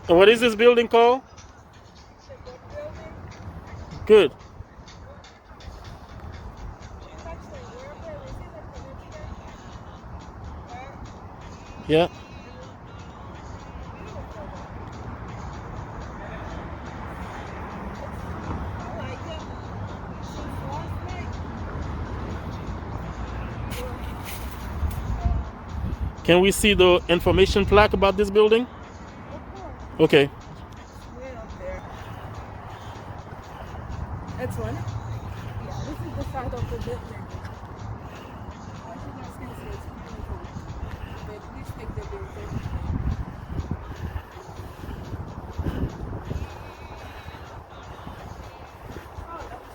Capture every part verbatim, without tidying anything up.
And what is this building called? Good. Yeah. Can we see the information plaque about this building? Okay. Way up there. That's one. Yeah, this is the side of the building. As you guys can see, it's beautiful. But please take the building. Oh, that's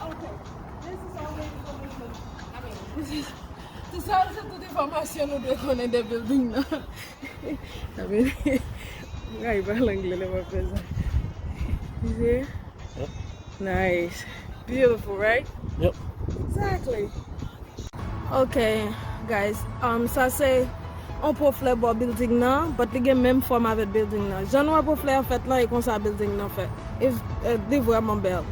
Okay, this is all the information. I mean, this is, tout sa, se tout enfòmasyon nou dwe konnen de building nan. I mean, m ka pale anglè lè m ap fè sa. You see? Yep. Nice. Beautiful, right? Yep. Exactly. Ok, guys, um, sa se yon pwoflè bò building nan, but li gen menm fòm avèk building nan. Jan nou wè pwoflè an fèt lan, e konsa building nan fèt. E, e, li vrèman bèl.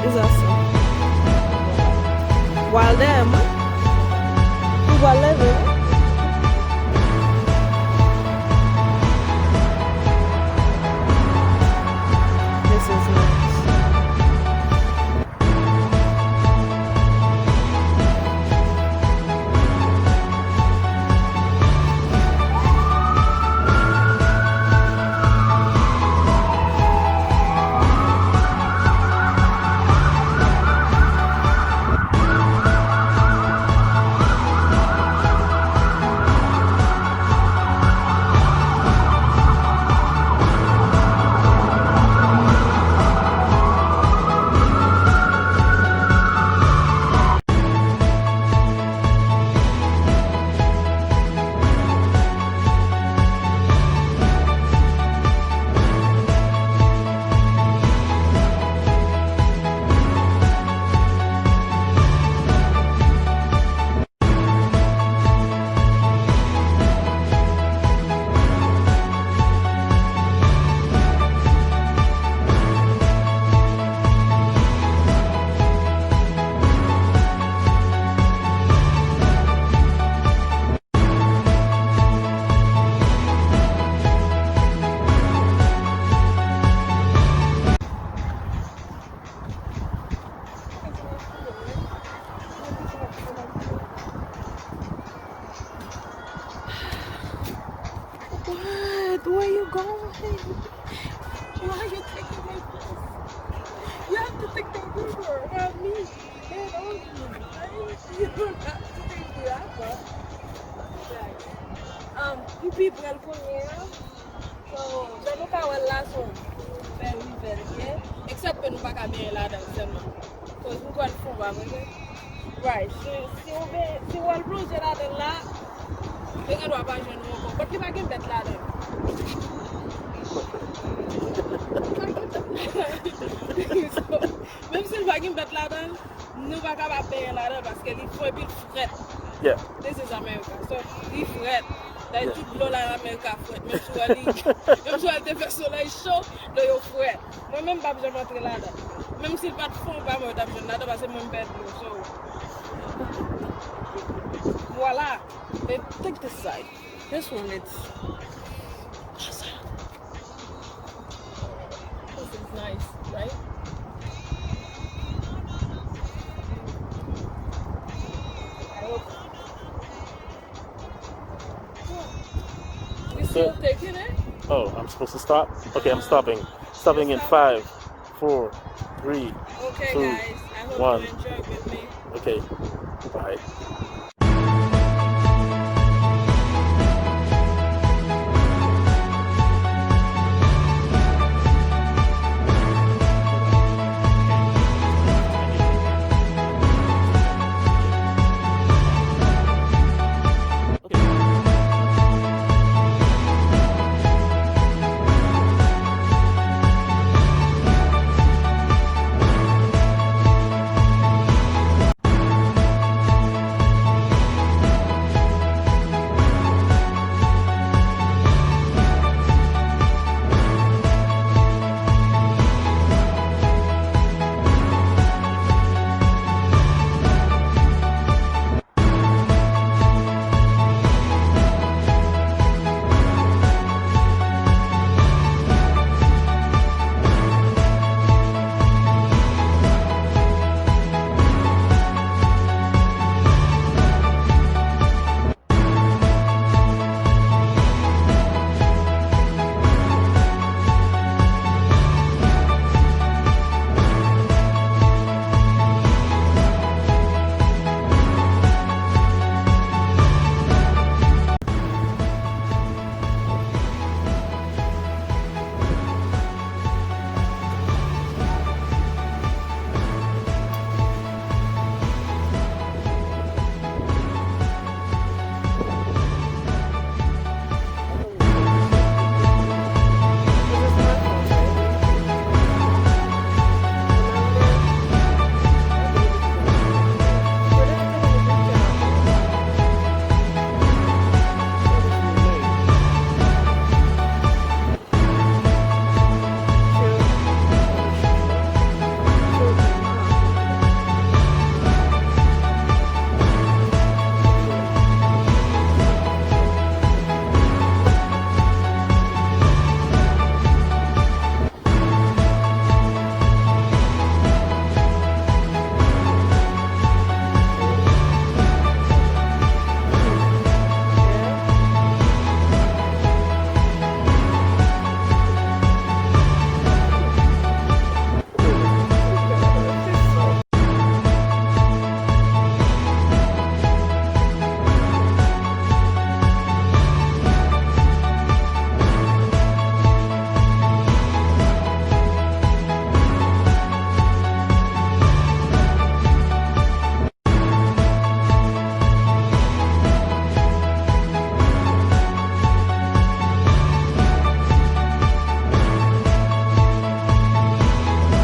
It's awesome. Pral dèyè mwen. Ou pral leve, wi. This is nice. What? Where you going? Why you taking my place? You have to take the river, not me. They don't, you don't have to take the river. Um, m pi prè l kounye a. So, jan nou ka wè l la, se yon bèl river li ye. Except ke nou pa ka benyen ladan l sèlman. Cause m kwè l fon, pa vre? Right. Si, si w ben-, si w al plonje ladan l la, te gen dwa pa jwenn ou ankò. But li pa gen bèt ladan l. Li pa gen bèt ladan l. So, menm si l pa gen bèt ladan l, nou pa kapab benyen ladan l paske li fon epi l frèt. Yeah. This is America. So, li frèt. Dayè, yeah, tout dlo la nan America frèt. Menm si w wè li, menm si w wè l te fè solèy cho, dlo yo frèt. Mwen menm, m p ap janm antre ladan. Menm si l pa t fon, pa mwen yo t ap jwenn ladan, paske mwen m pè dlo, so. Vwala. Babe, take this side. This one, it's, this is nice, right? We still taking it? Oh, I'm supposed to stop? Okay, I'm stopping. Stopping in five, four, Three, Okay, two, guys, I hope one. You enjoy with me. Okay, bye.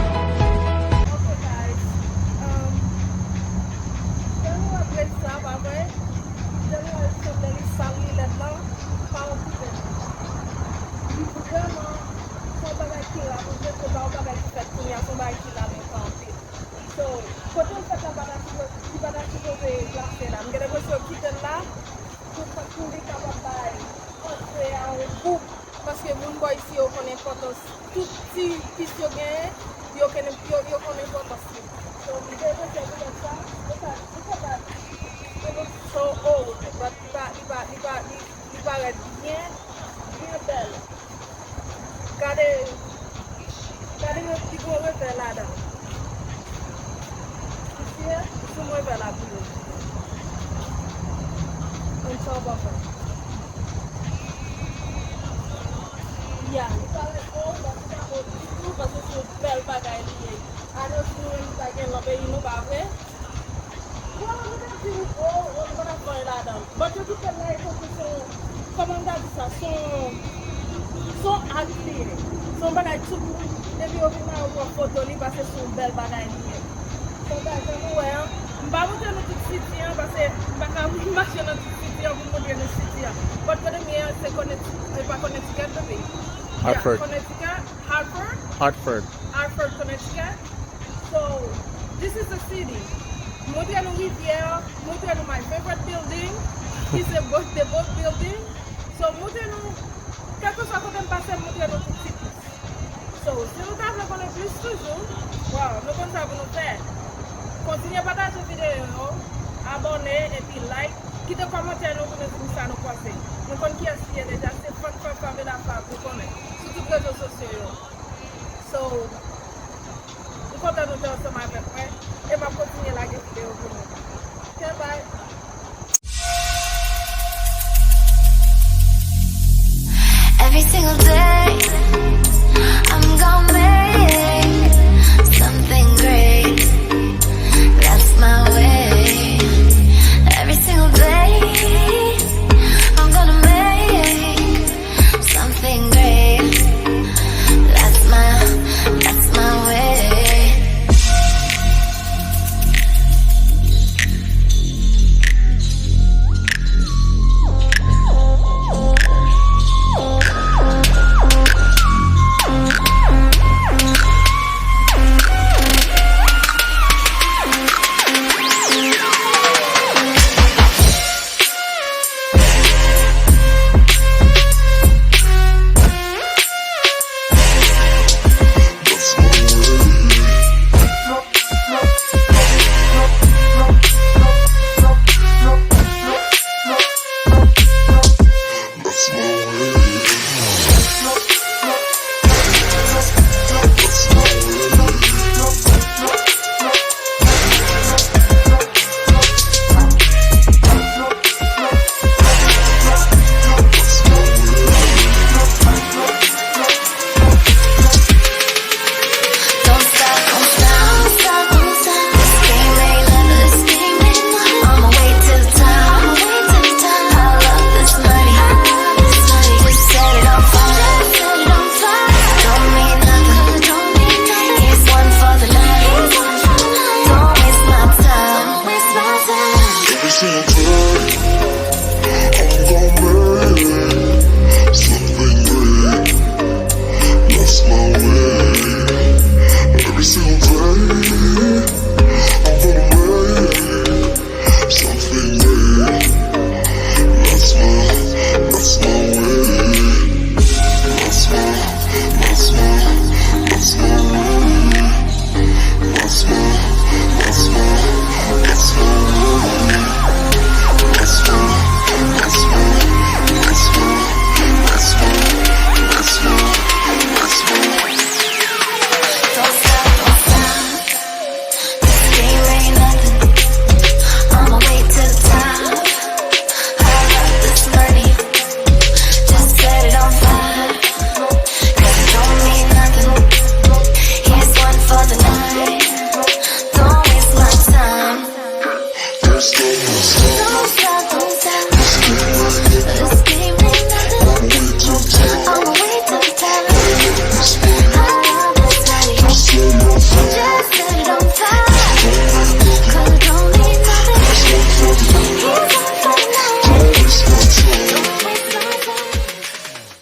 Okay, guys. Um, jan nou wè brèd sa, pa vre? Jan nou wè l sanble li sal, li lèd la, pa okipe l. Li vrèman se yon bagay ki la, pou vre, se pa yon bagay ki fèt kounye a, se yon bagay ki la lontan anpil. So, kote l fèt la pa ta sipo-, li pa ta sipoze plase la. M gen enpresyon yo kite l la, pou, pou li kapab bay antre a yon gou. Paske moun bò isi yo konn enpòtans tout ti pis yo genyen, yo konn, yo, yo konn enpòtans li. So, m te vle fè poutèt sa, poutèt sa, poutèt sa, it looks so old, but li pa, li pa, li pa, li, li parèt byen, byen bèl. Gade, gade yon pi gwo revè ladan. Ou fye? Sou mwen vè la pou yo. Konn sa w pa fè. Ya, li parèt o, men li pa o ditou, paske se yon bèl bagay li ye. Anos nou menm nou pa gen nan peyi nou, pa vre? Bon, nou te di, o, o, nou pa t ap fè anyen ladan l. But yo kite l la, e tankou se yon, kòman m ta di sa, se yon, se yon art li ye. Se yon bagay tout moun, depi yo vin la, yo pran foto li, paske se yon bèl bagay li ye. Se yon bagay, jan nou wè an, m pa montre nou tout siti an, paske m pa ka mache nan tout siti an pou m montre nou siti an. But kote m ye an, se Connecticut, e pa Connecticut, baby. Yeah, Hartford. Connecticut, Hartford. Hartford. Hartford, Connecticut. So, this is the city. Montre nou rivyè, montre nou my favorite building, ki se both, the both building. So, montre nou, kèlkeswa kote m pase, montre nou tout ti pis. So, si nou ta vle konnen plis toujou, wow, nou konn sa pou nou fè. Kontinye pataje videyo yo, abòne, epi like, kite kòmantè nou pou nou di nou sa nou panse. Nou konn kiyès li ye deja, se Funk Fafa Bella Fab, nou konnen. Sou tout rezo sosyo yo. So, m kontan. single day.